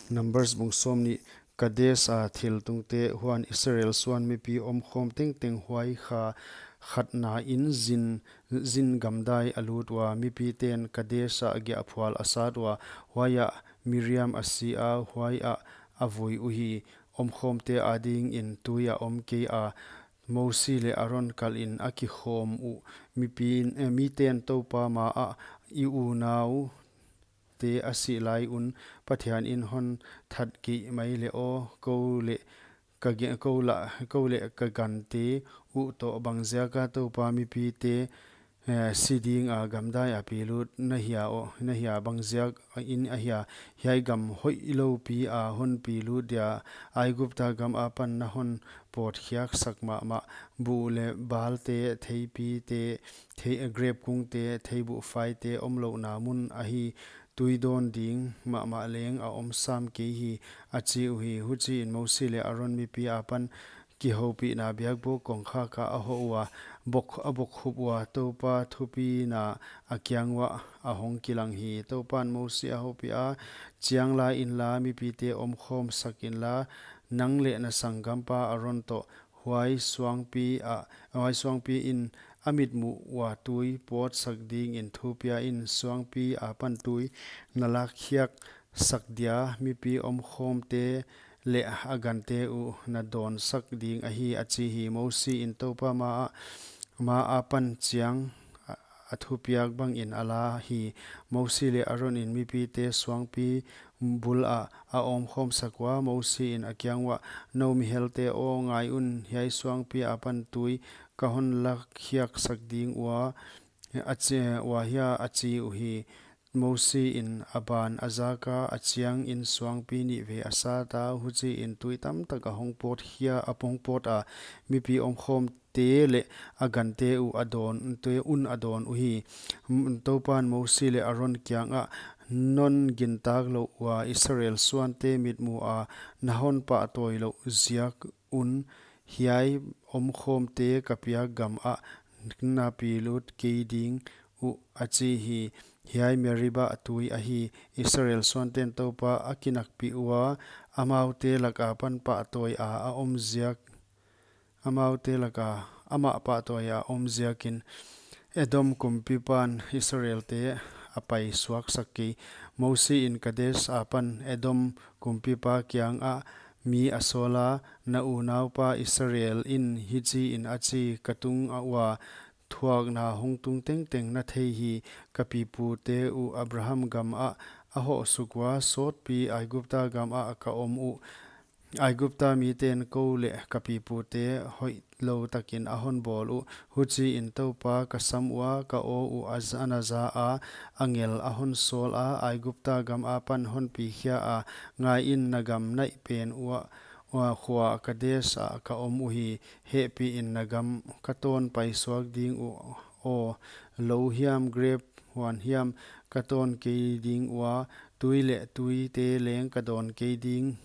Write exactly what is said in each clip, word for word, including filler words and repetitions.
Numbers bung sawmnih. Kadesh a thil tungte. Huan Israel suan mipi omkhawm tengteng huai kha khatna in Zin, Zin gamdai a lut ua, mipiten Kadesh a giahphual a sat ua, huaiah Miriam a si a, huaiah a vui uhi. Omkhawmte adingin tui a om kei a, Mosi leh Aron kalhin a kikhawm uh. Mipi, eh, miten Toupa maah, "I unau te a sih lai un Pathian in hon that kei mai leh aw, kou leh ka ge-, kou la, kou leh ka gante uh toh bangziaka Toupa mipite, eh, si dinga gamdai a pilut na hia aw, na hia bangziakin ahia, hiai gam hoihlou pi a hon pilut dia, Aigupta gam apan na hon pawtkhiak sak mahmah, buh leh balte, theipite, thei, grep kungte, theibuhfaite omlouhna mun ahi, tui dawn ding mahmah leng a om sam kei hi," a chi uhi. Huchiin Mosi leh Aron mipi apan kihoupihna biakbuk kongkhak ah a hoh ua, bok, a bokkhup ua, Toupa thupina a kiang uah a hong kilang hi. Toupan Mosi a houpih a, "Chiang la inla, mipite omkhawm sak inla, nang leh na sanggampa Aron toh, huai suangpi ah, huai suangpi in a mitmuh ua tui pawt sak dingin thu pia in, suangpi apan tui na lakkhiak sak dia, mipi omkhawmte leh a gante uh na dawn sak ding ahi," a chi hi. Mosi in Toupa ma, ma apan chiang a, a thupiak bangin a la hi. Mosi leh Aron in mipite suangpi bul ah a omkhawm sak ua, Mosi in a kiang uah, "Nou mihelte aw, ngai un, hiai suangpi apan tui ka hon lakkhiak sak ding ua, a chi, ua hia?" a chi uhi. Mosi in a ban a zak a, a chiangin suangpi nihvei a sat a, huchiin tui tamtak a hong pawt khia, a hong pawt a, mipi omkhawmte leh a gante uh a dawn, te un a dawn uhi. M-, Toupan Mosi leh Aron kiangah, "Non gintak louh ua Israel suante mitmuh a na hon pahtawi louh ziak un hiai omkhawmte ka piak gam ah na pilut kei ding uh," a chi hi. Hiai Meribah tui ahi. Israel suanten Toupa a kinakpih ua, amaute laka pan pahtawi a, a om ziak, amaute laka amah pahtawi a om ziakin Edom kumpipan Israelte a paisuak sak kei. Mosi in Kadesh apan Edom kumpipa kiangah mi a sawl a, "Na unaupa Israel in hichiin a chi, ka tung ua, thuakna hong tung tengteng na thei hi, ka pipute uh Abraham gam ah a hoh suk ua, sawtpi Aigupta gam ah ka om uh. Aigupta miten kou leh ka pipute hoihlou takin a hon bawl uh. Huchiin Toupa ka sam ua, ka aw uh a za-, a na za a, angel a hon sawl a, Aigupta gam apan hon pikhia a, ngaiin na gam naih pen uah, ua khua Kadesh ah ka om uhi. Hehpihin na gam ka tawn paisuak ding uh aw, lou hiam grep huan hiam ka tawn kei ding ua, tui leh tuite leng ka dawn kei ding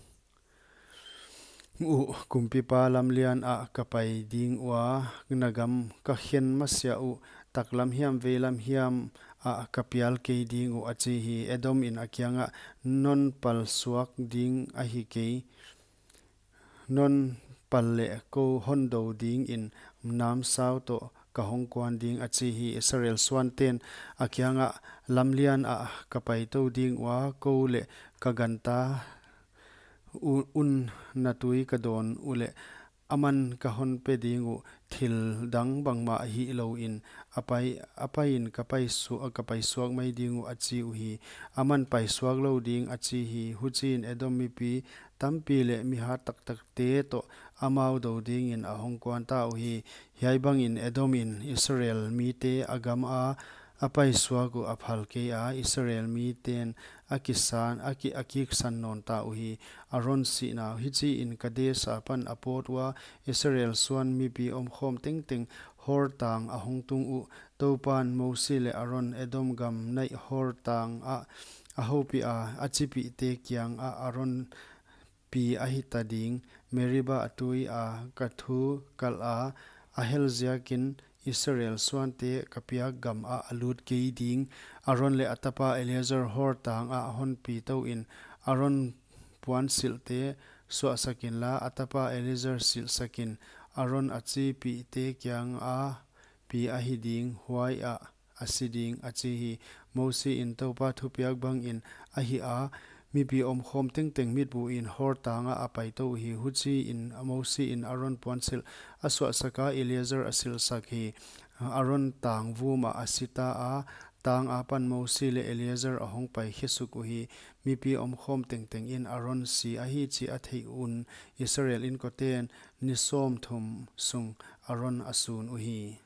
uh, kumpipa lamlian ah ka pai ding ua, na gam ka khen masiah uh, taklam hiam veilam hiam ah ka pial kei ding uh," a chi hi. Edom in a kiangah, "Non palsuak ding ahi kei, non pal leh kou hon dou dingin namsau toh ka hong kuan ding," a chi hi. Israel suanten a kiangah, "Lamlian ah ka paitou ding ua, kou leh ka ganta u-, un na tui ka dawn uleh, aman ka hon pe ding uh thil dang bangmah hihlouin, a pai, a paiin ka paisu-, ka paisuak mai ding uh," a chi uhi. "Aman paisuak lou ding," a chi hi. Huchiin Edom mipi tampi leh mi hat taktakte toh amau dou dingin a hong kuan ta uhi. Hiai bangin Edom in Israel mite a gam a a paisuak uh a phal kei a, Israel miten a kisan, a ki-, a kiksan nawn ta uhi. Aron sihna. Hichiin Kadesh apan a pawt ua, Israel suan mipi omkhawm tengteng Hor tang a hong tung uh. Toupan Mosi leh Aron Edom gam naih Hor tang ah a houpih a, a chipihte kiangah, "Aron pi ahi ta ding, Meribah tui a ka thu kalh a, a hel ziakin Israel suante ka piak gam ah a lut kei ding. Aron leh a tapa Eleazar Hor tang ah hon pi tou in, Aron puansilhte suahsak inla, a tapa Eleazar silhsak in. Aron a chipihte kianga pi ahi ding, huaiah a si ding, a chi hi. Mosiin Toupa thupiak bangin a hih a, mipi omkhawm tengteng mit buhin Hor tangah a paitou uhi. Huchiin Mosiin Aron puansilh a suahsaka, Eleazar a silhsak hi. Aron tang vumah a sita a, tang apan Mosi leh Eleazar a hongpai khesuk uhi. Mipi omkhawm tengtengin Aron si ahi chih a theih un, Israel inkoten ni sawmthum sung Aron a sun uhi.